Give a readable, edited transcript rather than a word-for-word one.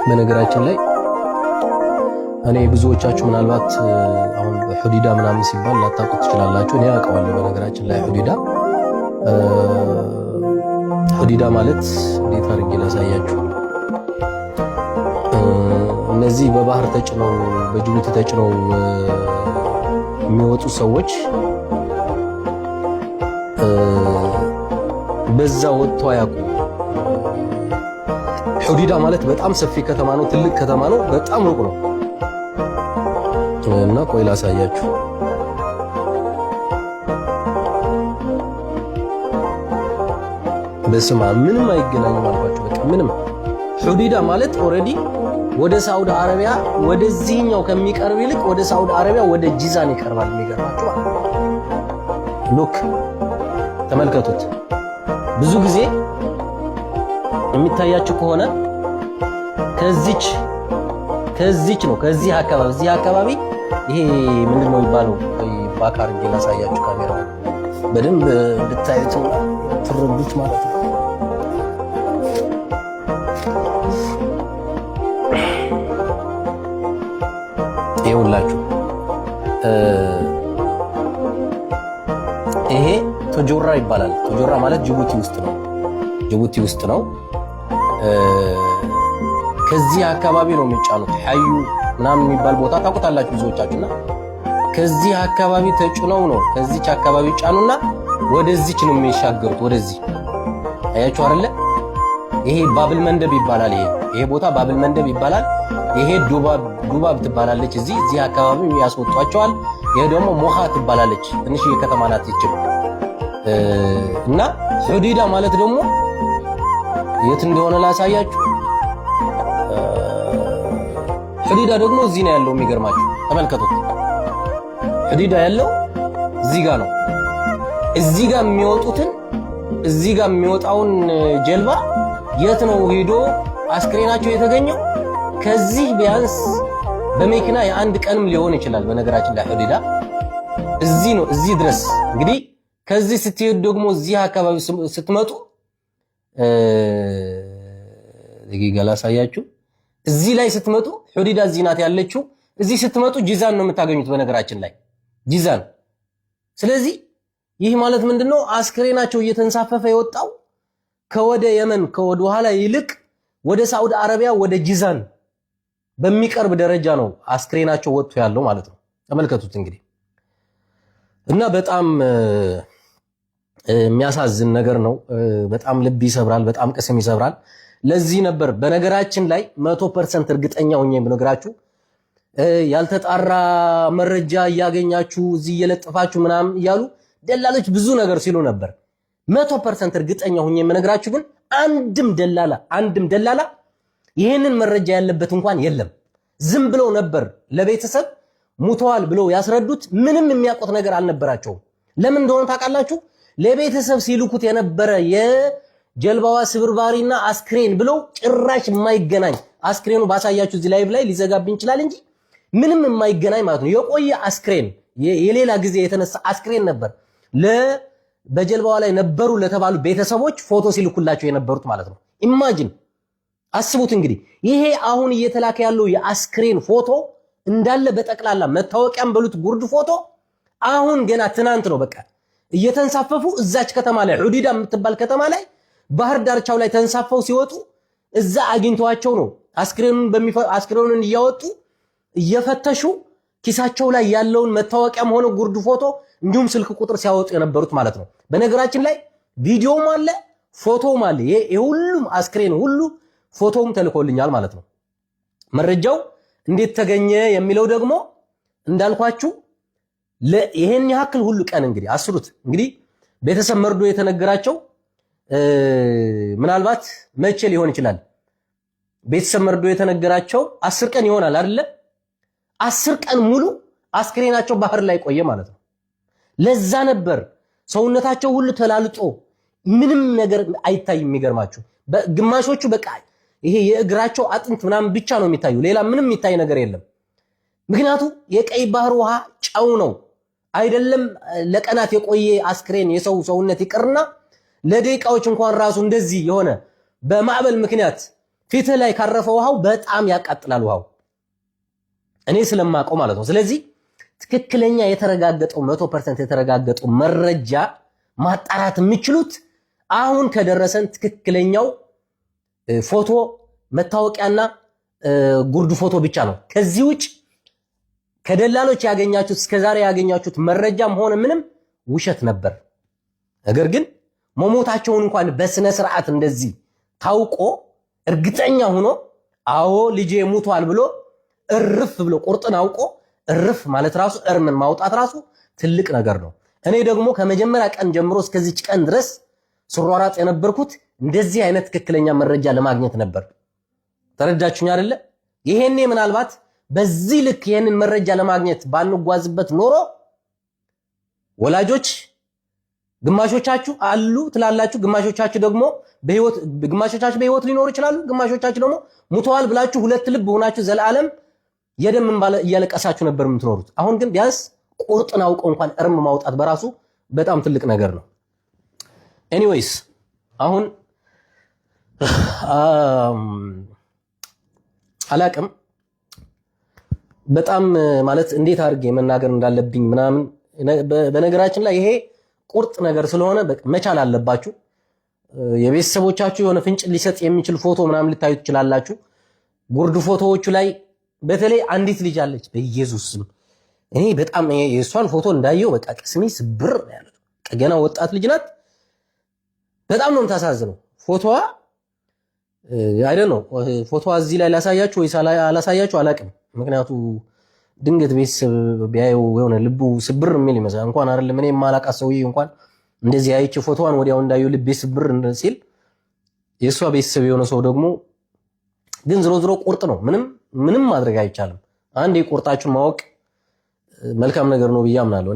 በነገራችን ላይ እኔ ብዙዎቻችሁ ምናልባት አሁን ሑዲዳ ምናምን ሲባል ላታውቁት ትችላላችሁ። እኔ አውቀዋለሁ። በነገራችን ላይ ሑዲዳ ሑዲዳ ማለት እንዴት አድርጌ ላሳያችሁ? እነዚህ በባህር ተጭነው በጅቡቲ ተጭነው የሚወጡ ሰዎች በዛ ወጥቶ አያውቁም። ሑዲዳ ማለት በጣም ሰፊ ከተማ ነው፣ ትልቅ ከተማ ነው፣ በጣም ሩቅ ነው እና ቆይ ላሳያችሁ። በስማ ምንም አይገናኝም አልኳችሁ። በቃ ምንም ሑዲዳ ማለት already ወደ ሳውዲ አረቢያ ወደዚህኛው ከሚቀርብ ይልቅ ወደ ሳውዲ አረቢያ ወደ ጂዛን ይቀርባል። የሚገርማችሁ ማለት look ተመልከቱት። ብዙ ጊዜ የሚታያችሁ ከሆነ ከዚች ከዚች ነው ከዚህ አካባቢ እዚህ አካባቢ ይሄ ምንድን ነው የሚባለው? back አድርጌ ላሳያችሁ ካሜራ በደንብ እንድታዩት ትረዱት ማለት ነው። ይኸውላችሁ ይሄ ቶጆራ ይባላል። ቶጆራ ማለት ጅቡቲ ውስጥ ነው። ጅቡቲ ውስጥ ነው። ከዚህ አካባቢ ነው የሚጫኑት። ሐዩ ምናምን የሚባል ቦታ ታውቁታላችሁ ብዙዎቻችሁና ከዚህ አካባቢ ተጭነው ነው ከዚች አካባቢ ጫኑና ወደዚች ነው የሚሻገሩት። ወደዚህ አያችሁ አይደለ? ይሄ ባብል መንደብ ይባላል። ይሄ ቦታ ባብል መንደብ ይባላል። ይሄ ዱባብ ዱባብ ትባላለች። እዚህ አካባቢ ያስወጧቸዋል። ይሄ ደግሞ ሞሃ ትባላለች። ትንሽ የከተማ ናት ይችም እና ሑዲዳ ማለት ደግሞ የት እንደሆነ ላሳያችሁ። ሑዲዳ ደግሞ እዚህ ነው ያለው። የሚገርማችሁ ተመልከቱት። ሑዲዳ ያለው እዚህ ጋር ነው። እዚህ ጋር የሚወጡትን እዚህ ጋር የሚወጣውን ጀልባ የት ነው ሄዶ አስክሬናቸው የተገኘው? ከዚህ ቢያንስ በመኪና የአንድ ቀንም ሊሆን ይችላል። በነገራችን ላይ ሑዲዳ እዚህ ነው፣ እዚህ ድረስ እንግዲህ ከዚህ ስትሄዱ ደግሞ እዚህ አካባቢ ስትመጡ እዚህ ጋር ላሳያችሁ። እዚህ ላይ ስትመጡ ሑዲዳ እዚህ ናት ያለችው። እዚህ ስትመጡ ጂዛን ነው የምታገኙት። በነገራችን ላይ ጂዛን። ስለዚህ ይህ ማለት ምንድነው? አስክሬናቸው እየተንሳፈፈ የወጣው ከወደ የመን ከወደ ኋላ ይልቅ ወደ ሳዑዲ አረቢያ ወደ ጂዛን በሚቀርብ ደረጃ ነው አስክሬናቸው ወጥቶ ያለው ማለት ነው። ተመልከቱት እንግዲህ እና በጣም የሚያሳዝን ነገር ነው። በጣም ልብ ይሰብራል። በጣም ቅስም ይሰብራል። ለዚህ ነበር በነገራችን ላይ 100% እርግጠኛ ሆኜ የምነግራችሁ ያልተጣራ መረጃ እያገኛችሁ እዚህ እየለጠፋችሁ ምናምን እያሉ ደላሎች ብዙ ነገር ሲሉ ነበር። 100% እርግጠኛ ሆኜ የምነግራችሁ ግን አንድም ደላላ አንድም ደላላ ይህንን መረጃ ያለበት እንኳን የለም። ዝም ብለው ነበር ለቤተሰብ ሙተዋል ብለው ያስረዱት። ምንም የሚያውቁት ነገር አልነበራቸውም። ለምን እንደሆነ ታውቃላችሁ? ለቤተሰብ ሲልኩት የነበረ የጀልባዋ ስብርባሪና አስክሬን ብለው ጭራሽ የማይገናኝ አስክሬኑ ባሳያችሁ እዚህ live ላይ ሊዘጋብኝ ይችላል እንጂ ምንም የማይገናኝ ማለት ነው። የቆየ አስክሬን የሌላ ጊዜ የተነሳ አስክሬን ነበር በጀልባዋ ላይ ነበሩ ለተባሉ ቤተሰቦች ፎቶ ሲልኩላቸው የነበሩት ማለት ነው። imagine አስቡት እንግዲህ ይሄ አሁን እየተላከ ያለው የአስክሬን ፎቶ እንዳለ በጠቅላላ መታወቂያም በሉት ጉርድ ፎቶ አሁን ገና ትናንት ነው በቃ እየተንሳፈፉ እዛች ከተማ ላይ ዑዲዳ የምትባል ከተማ ላይ ባህር ዳርቻው ላይ ተንሳፈው ሲወጡ እዛ አግኝተዋቸው ነው አስክሬኑን እያወጡ እየፈተሹ ኪሳቸው ላይ ያለውን መታወቂያም ሆነ ጉርድ ፎቶ እንዲሁም ስልክ ቁጥር ሲያወጡ የነበሩት ማለት ነው። በነገራችን ላይ ቪዲዮም አለ ፎቶም አለ። የሁሉም አስክሬን ሁሉ ፎቶም ተልኮልኛል ማለት ነው። መረጃው እንዴት ተገኘ የሚለው ደግሞ እንዳልኳችሁ ይሄን ያክል ሁሉ ቀን እንግዲህ አስሩት እንግዲህ ቤተሰብ መርዶ የተነገራቸው ምናልባት መቼ ሊሆን ይችላል? ቤተሰብ መርዶ የተነገራቸው 10 ቀን ይሆናል አይደለ? 10 ቀን ሙሉ አስክሬናቸው ባህር ላይ ቆየ ማለት ነው። ለዛ ነበር ሰውነታቸው ሁሉ ተላልጦ ምንም ነገር አይታይም። የሚገርማችሁ ግማሾቹ በቃ ይሄ የእግራቸው አጥንት ምናምን ብቻ ነው የሚታዩ፣ ሌላ ምንም የሚታይ ነገር የለም። ምክንያቱ የቀይ ባህር ውሃ ጨው ነው። አይደለም ለቀናት የቆየ አስክሬን የሰው ሰውነት ይቅርና ለደቂቃዎች እንኳን ራሱ እንደዚህ የሆነ በማዕበል ምክንያት ፊትህ ላይ ካረፈ ውሃው በጣም ያቃጥላል። ውሃው እኔ ስለማውቀው ማለት ነው። ስለዚህ ትክክለኛ የተረጋገጠው 100% የተረጋገጠው መረጃ ማጣራት የሚችሉት አሁን ከደረሰን ትክክለኛው ፎቶ፣ መታወቂያና ጉርድ ፎቶ ብቻ ነው። ከዚህ ውጭ ከደላሎች ያገኛችሁት፣ እስከዛሬ ያገኛችሁት መረጃም ሆነ ምንም ውሸት ነበር። ነገር ግን መሞታቸውን እንኳን በስነ ስርዓት እንደዚህ ታውቆ፣ እርግጠኛ ሆኖ አዎ ልጄ ሙቷል ብሎ እርፍ ብሎ፣ ቁርጥን አውቆ እርፍ ማለት ራሱ፣ እርምን ማውጣት ራሱ ትልቅ ነገር ነው። እኔ ደግሞ ከመጀመሪያ ቀን ጀምሮ እስከዚች ቀን ድረስ ስሯራጥ የነበርኩት እንደዚህ አይነት ትክክለኛ መረጃ ለማግኘት ነበር። ተረዳችሁኝ አይደለ? ይሄኔ ምናልባት በዚህ ልክ ይሄንን መረጃ ለማግኘት ባንጓዝበት ኖሮ ወላጆች ግማሾቻችሁ አሉ ትላላችሁ፣ ግማሾቻችሁ ደግሞ በህይወት፣ ግማሾቻችሁ በህይወት ሊኖሩ ይችላሉ፣ ግማሾቻችሁ ደግሞ ሙተዋል ብላችሁ ሁለት ልብ ሆናችሁ ዘላለም የደም እንባ እያለቀሳችሁ ነበር የምትኖሩት። አሁን ግን ቢያንስ ቁርጥን አውቀው እንኳን እርም ማውጣት በራሱ በጣም ትልቅ ነገር ነው። Anyways፣ አሁን አላቅም፣ በጣም ማለት እንዴት አድርጌ መናገር እንዳለብኝ ምናምን። በነገራችን ላይ ይሄ ቁርጥ ነገር ስለሆነ መቻል አለባችሁ። የቤተሰቦቻችሁ የሆነ ፍንጭ ሊሰጥ የሚችል ፎቶ ምናምን ልታዩ ትችላላችሁ። ጉርድ ፎቶዎቹ ላይ በተለይ አንዲት ልጅ አለች። በኢየሱስ ስም እኔ በጣም የእሷን ፎቶ እንዳየው በቃ ቅስሜ ስብር ነው ያለው። ገና ወጣት ልጅ ናት። በጣም ነው የምታሳዝነው። ፎቶዋ አይደል ነው፣ ፎቶዋ እዚህ ላይ ላሳያችሁ ወይስ አላሳያችሁ አላቅም። ምክንያቱ ድንገት ቤተሰብ ቢያየው የሆነ ልቡ ስብር የሚል ይመስላል። እንኳን አይደለም እኔ የማላውቃት ሰውዬ እንኳን እንደዚህ አይቼ ፎቶዋን ወዲያው እንዳየው ልቤ ስብር ሲል የእሷ ቤተሰብ የሆነ ሰው ደግሞ ግን ዝሮ ዝሮ ቁርጥ ነው። ምንም ምንም ማድረግ አይቻልም። አንዴ ቁርጣችሁን ማወቅ መልካም ነገር ነው ብዬ አምናለሁ።